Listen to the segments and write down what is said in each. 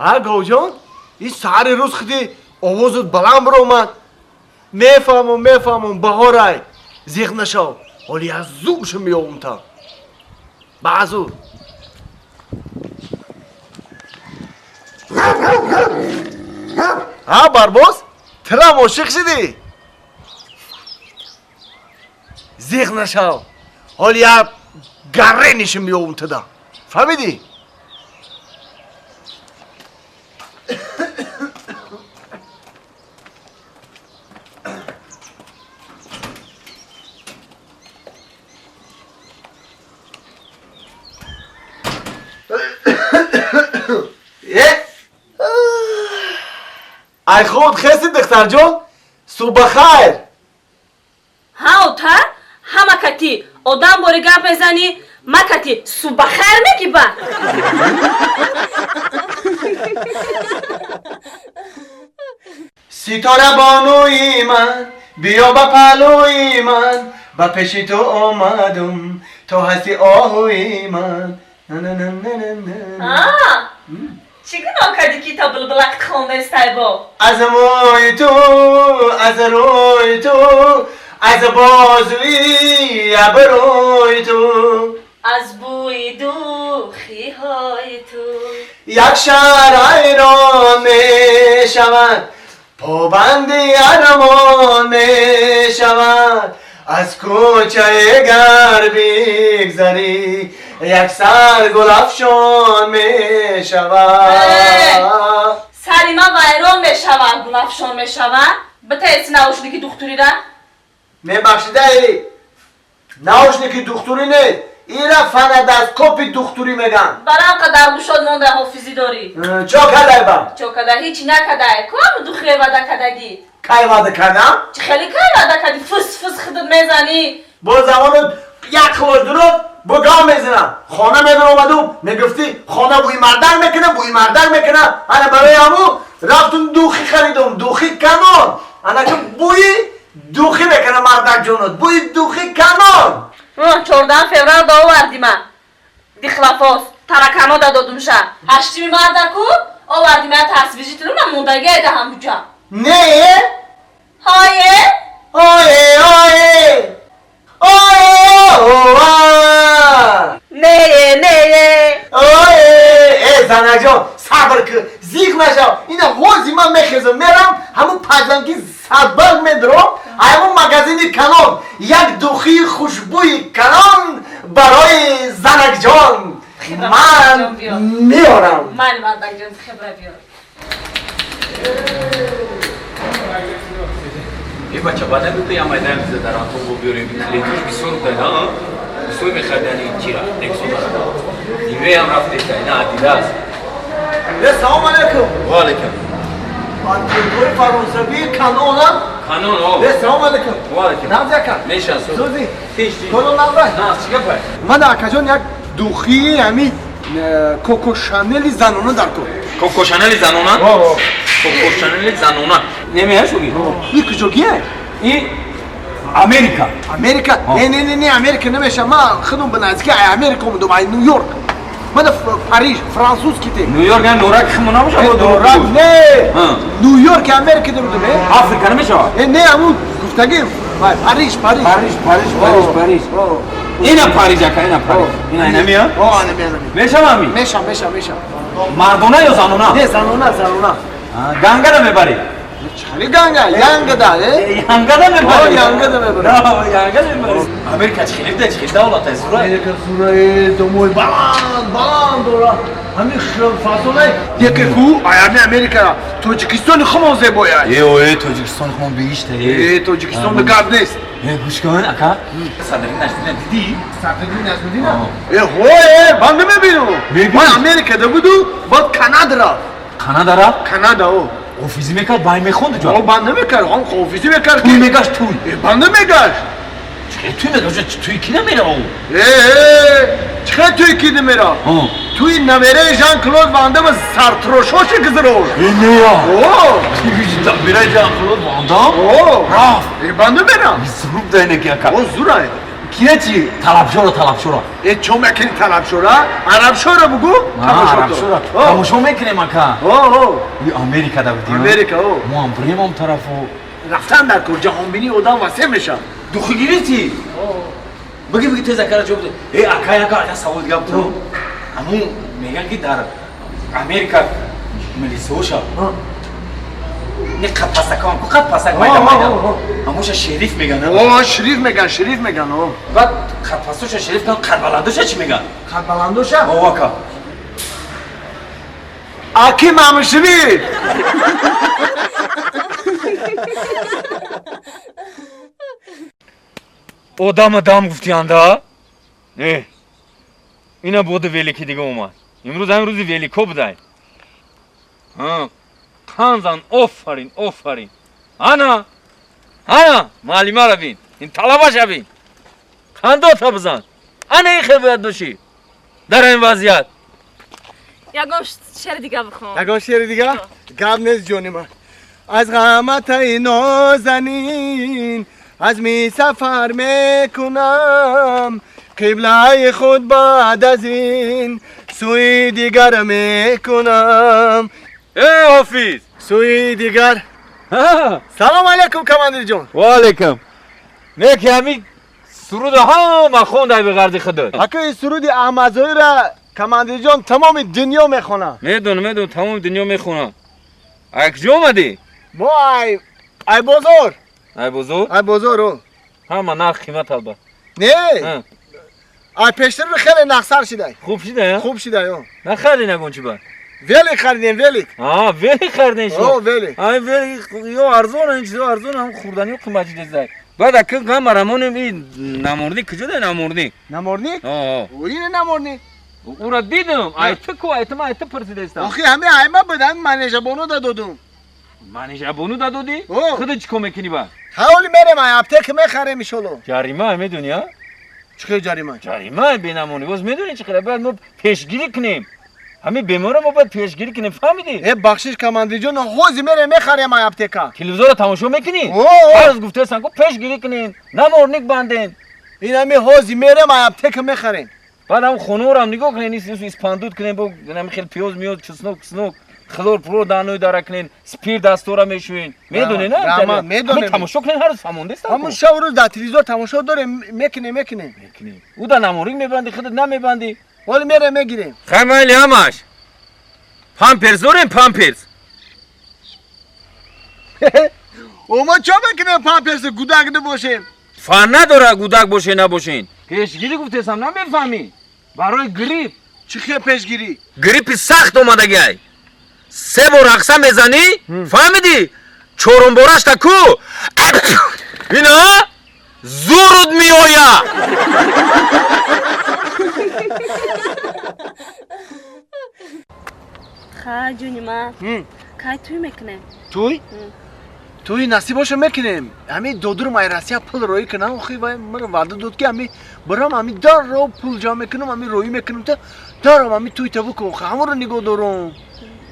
Ҳа, говҷон, ин саҳари рӯз худи овозут баланд биромад. Мефаҳмам, мефаҳмам, баҳорай. Зиқ нашав. Ҳоли аз зуршо меёбум та. Баъзур. Ҳа, Барбоз, тирам ошиқ шидӣ? Зиқ нашав. Ҳоли як гарре нишин меёбум туда. Фаҳмидӣ? Ай худ хести, духтарҷон, субҳ бахайр. Ҳа, ота, ҳама кати одам бори гап мезанӣ, ма кати субҳ бахайр мегӣ ба. Ситора бонуи ман, биё ба паҳлӯи ман, ба пеши ту омадум, то ҳасти оҳуи ман. Чӣ гуноҳ кардӣ, ки та булбулак хондестай бо? Аз мӯи ту, аз рӯи ту, аз бозуи абрӯи ту, аз бӯи духиҳои ту як шаҳр ҳайрон мешавад, побанди армон мешавад. Аз кӯчае гар бигзарӣ, як сар гулафшон мешавад. Сари ман вайрон мешавад, гулафшон мешавад. Битаеси наушники духтурира. Мебахшидаи, наушники духтурӣ нест, ира фонодоскопи духтурӣ меган. Барам қадар гӯшод монда ҳофизӣ дорӣ. Чо кадай ба? Чо када? Ҳечи накадай. Куам духре вада кадагӣ? Кай вада кардам? Чӣ хеле кай вада кадӣ? Фус фус худат мезанӣ. Бо замону як хилош дурӯғ бо гав мезанам. Хона медаромадум, мегуфтӣ хона бӯи мардак мекуна, бӯи мардак мекуна. Ана барои ҳаму рафтум, духи харидум, духи канон. Ана ки бӯи духи мекуна, мардак ҷонот, бӯи духи канон. 14 феврал да овардӣ ма дихлафос таракано да додумша. 8 мардаку овардӣ ма тасвижитилуна мондагиай да ҳамуҷа. Не. Ҳое. Ое, ое, ое. Нее, нее. Ое, э, занаҷон, сабр кун, зиқ нашав. Ина ҳози ман мехезам, мерам ҳамун паҷанки садбарг, медуром ҳамун магазини калон, як духии хушбӯи калон барои занакҷон ман меорам. Майли, мардакҷон, хебра биёр. Е, бача, баъд нагӯ, ки ямайдаям биза дар антон бо биёрем. Клиентош бисёр будай, бисёр мехаридани чира Рексонара. Нивеям рафтеса, ина Адидас. Э, салом алейкум. Ва алейкум. Банкетҳои фаронсавии канонам. Канон, о. Э, салом алейкум. Ва алейкум. Нағз, ака? Мешан. Сӯзи? Тинч. Коро нағзай? Нағз, чӣ гапай? Ман, акаҷон, як духии ҳами Коко Шанели занона дар кор. Коко Шанели занона? Коко Шанели занона немеяш уги? И куҷогия? И Америка. Америка? Не, не, не, не, Америка намеша. Ман худум ба наздики ай Америка омадум, ай Ню Йорк. Мана Париж, французский те. Ню Йорк норак химо набоша? Норак не, Ню Йорк Америка дурудум, э. Африка намешава? Э, не, аму гуфтагим Париж, Париж. Париж, Париж, Париж, Париж. Ина Париж, ака, ина Париж, ина инамия. О, анамия, анамия. Мешава ами? Меша, меша, меша. Мардона ё занона? Не, занона, занона. Гангада мебарӣ? Чӣ ганга? Янгада, э. Янгада мебарӣ? Янгада мебарӣ. Янгада мебарӣ. Америка чӣ хеле буда, чӣ хеле давлат аст, зура. Америка зураи, домои баланд баланд дора, ҳамин фасонай яке ку аями Америка, Тоҷикистони хумон зебояй. Е, ое, Тоҷикистони хумон биишта. Е, Тоҷикистон гап нест. Е, гӯш кун, ака, Садриддин Наҷмиддина дидӣ? Садриддин Наҷмиддина? Е, ҳое, ман намебинам. Ман Америкада буду, баъд Канада рафт. Канада рафт? Канада, о. Офизӣ мекард, бай мехонд ҷо? Банд намекард, он офизӣ мекард. Туй мегашт, туй? Банд намегашт. Туй мегашт, туй ки намера ӯ? Чӣ туй ки намера? Туи намераи Жан Клод Ван Дам сартрошоши гузарош. Нея, намераи Жан Клод Ван Дам рафт? Банд намера. Зур дайнаки, ака. О, зурай. Кия чи? Талабшоро, талабшоро. Э, чо мекунӣ талабшора? Арабшора бугу? Арабшора. Тамошо мекунем, ака. О, И Америка да будем. Америка, о. Мо ҳам бирем он тарафу. Рафтан дар кор, ҷаҳонбинии одам васеъ мешавад. Духигирӣ чи? Биги, биги, тез акара ҷавоб де. Э, ака, ака, ака, савол дига бутам. Амун меган ки дар Америка милисоша. Не қад пасакам, ку қад пасак майда майда. Амуша шериф меган. О, шериф меган, шериф меган, о. Баъд қадпасоша шериф кан, қадбаландоша чӣ меган? Қадбаландоша? О, ака. Аки мамшириф. Одама дам гуфтианда? Э. Ина боди велики дига омад. Имрӯз ҳамин рӯзи велико будай. Ҳа. Қанзан, офарин, офарин. Ана. Ана, муаллимара бин. Ин талабаша бин. Қандота бизан. Ана ин хел бояд бошӣ. Дар ин вазъият. Ягон шеъри дига бихон. Ягон шеъри дига? Гап нест, ҷони ман. Аз ғаматаи нозанин азми сафар мекунам, қиблаи худ баъд аз ин сӯи дигар мекунам. Э, ҳофиз. Сӯи дигар. Салом алейкум, командирҷон. Ва алейкум. Не ки ҳамин суруда ҳама хондай беғарзи худат. Ака, ин суруди Аҳмадзоира командирҷон тамоми дунё мехонад. Медонам, медонам, тамоми дунё мехонам. Ай куҷо омадӣ? Мо ай бозор. Ай бозор? Ай бозор, о. Ҳама нарх қимат албат. Не, ай пештар хеле нақсар шидай. Хуб шида? Хуб шидай, о. Нахаридин ягон чи ба? Велик харидем, велик. А, велик харидин шумо? О, велик. Ай, велик ё арзон, ин чизо арзон, ҳам хӯрданиё қимат шидесай. Баъд ака гамарамонем, ин намордник куҷо дай намордник? Намордник? О. Ин намордник. Ура дидам, ай ту ку, ай ту, ман ай ту пурсидестам. Охи ҳами айма буд, ҳами манежабону да додум. Манежабону да додӣ? О. Худат чӣ кор мекунӣ баъд? Ҳаволи мерем, ай аптека мехарем, иншолло. Ҷарима медонӣ, а? Чӣ хел ҷарима? Ҷарима бенамонӣ. Боз медонӣ чӣ хел? Бояд мо пешгирӣ кунем. Ҳамин беморро мо бояд пешгирӣ кунем, фаҳмидӣ? Э, бахшиш, командирҷон, ҳозир мерем мехарем ай аптека. Телевизорро тамошо мекунӣ? О, о. Ҳар рӯз гуфтаестан ку пешгирӣ кунем, намордник банден. Ин ҳами ҳозир мерем ай аптека мехарем. Баъд ҳам хонаҳоро нигоҳ кунен, испандуд кунен, бо ҳамин хел пиёз миёз, чеснок, чеснок, хлор пулор даҳанои дара кунен, спирт дастора мешӯен. Медонед, на? Раҳмат, медонем. Тамошо кунен, ҳар рӯз фаҳмондестан. Ҳамун шабу рӯз дар телевизор тамошо дорем, мекунем, мекунем. Мекунем. Ӯ да намордник мебанди, худат намебанди. Ҳоли мерем мегирем. Хай, майли ҳамаш. Памперс дорем, памперс? О, мо чо мекунем памперси, гудак набошем? Фар надора гудак боше набошен. Пешгирӣ гуфтесам, намефаҳмӣ? Барои грипп. Чӣ хел пешгирӣ? Гриппи сахт омадагиай. Се бор рақса мезанӣ, фаҳмидӣ? Чорумборашта ку ина зуруд меоя. Ха, ҷони ман, кай тӯй мекунем? Тӯй? Тӯй насиб боша мекунем. Ҳамин додурам ай Россия пул роӣ кунам, охи вай мара ваъда дод ки ҳами барам ҳами дарро пул ҷамъ мекунам, ҳами роӣ мекунам, та дарам ҳами тӯй табу кун, охи ҳамонро нигоҳ дорум.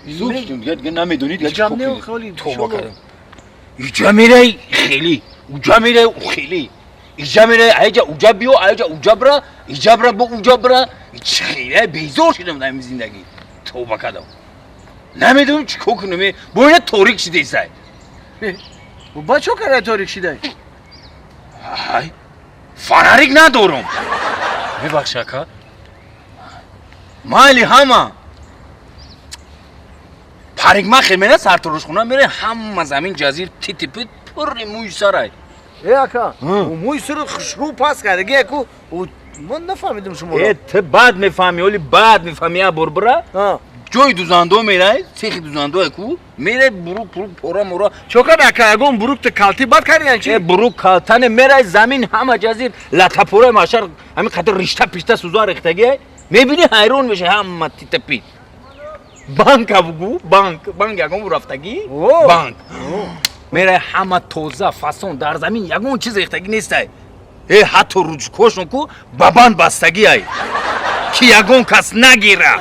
Дига намедонӣ дига Ҷамъ не, холи. Тоба кардам. Иҷа мерай хеле, уҷа мерай хеле. Иҷа мерай, айҷа уҷа биё, айҷа уҷа бира, иҷа бира, бо уҷа бира. Чӣ хеле безор шудам дар ин зиндагӣ. Тоба кардам. Намедонам чӣ кор кунам. Бо ина торик шидесай. Ба чо карда торик шидай? Ай, фонарик надорам. Мебахши, ака. Майли ҳама. Парикмахер мера, сарторошхона мере, ҳама замин ҷазир тити-пит пурри мӯи сарай. Э, ака, мӯи сари хушрӯ пас кардаги яку, ман нафаҳмидам шуморо. Э, ту баъд мефаҳмӣ, оли баъд мефаҳмӣ, як бор бира. Ҷои дузандо мерай, цехи дузандое ку, мерай бурук пурук пора мора. Чо карда, ака, ягон бурукта калти бад кардиян чи? Э, бурук калтане мерай, замин ҳама ҷазир латапораи машар ҳамин қадр ришта пишта суза рехтагиай. Мебинӣ, ҳайрон мешавӣ, ҳама тита-пит. Банка бугу, банк, банк ягон рафтагӣ? Банк. Мерай, ҳама тоза, фасон, дар замин ягон чиз рехтагӣ нестай. Э, ҳатто ручкошон ку ба банд бастагиай. Ки ягон кас нагира.